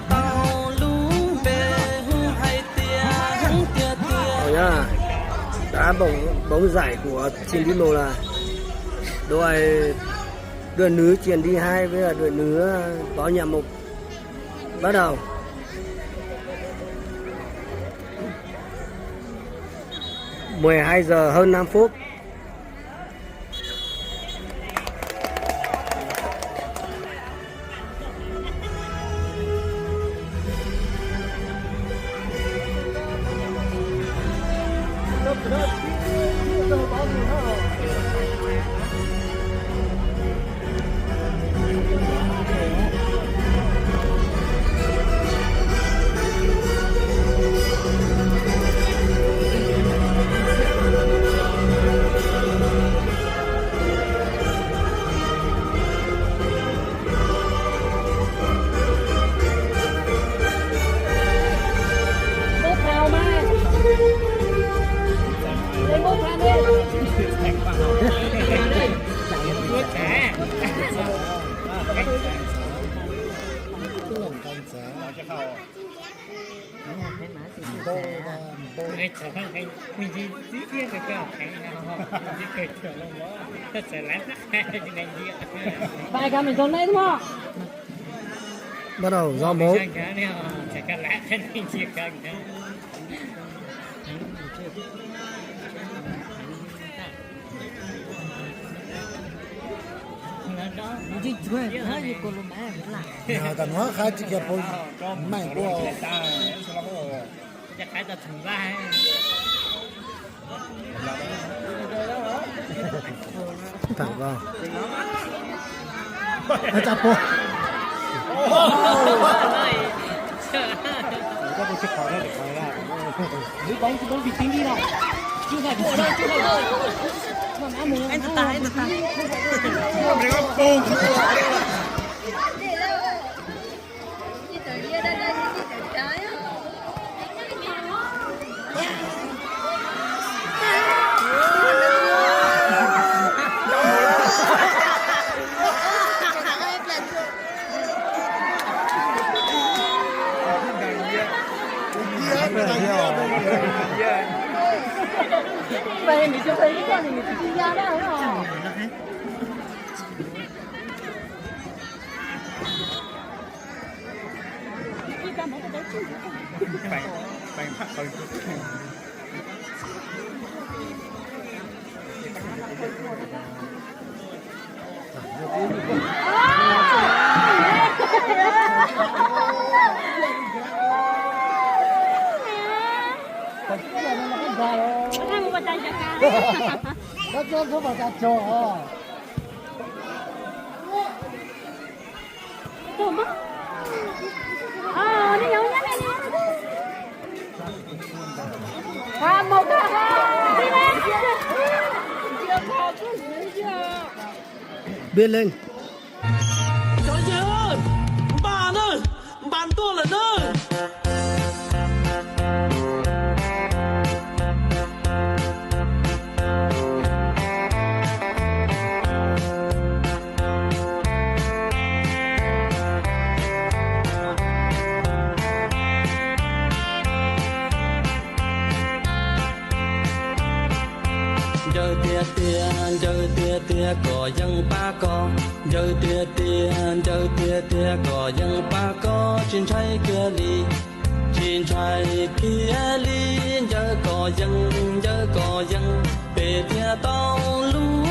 Tau lub npe hu hais tias Heev tiag tiag. Đó, bóng, bóng rổ của Trịnh Duy Mầu là đội, đội nữ Trịnh Duy hai với đội nữ Võ Nhật Mộc bắt đầu. Mười hai giờ hơn năm phút. Bắt đầu do máu. Tam nuav qhaib tsis kiag pua, meej dua. Thẳng vào. Nó chặt pua. Giữ bóng, giữ bóng bình tĩnh đi nào. Chưa phải, chưa phải. Anh từ từ, anh từ từ. Biết lên. Cov yawg, npaj na, npaj tuaj lawm na. Ncaws tiag tiag, ncaws tiag tiag kom yeej pab koj. Ncaws tiag tiag, ncaws tiag tiag kom yeej pab koj, tsis ntshai kiag li, tsis ntshai kiag li. Ncaws kom yeej, ncaws kom yeej, peb thiaj tau lub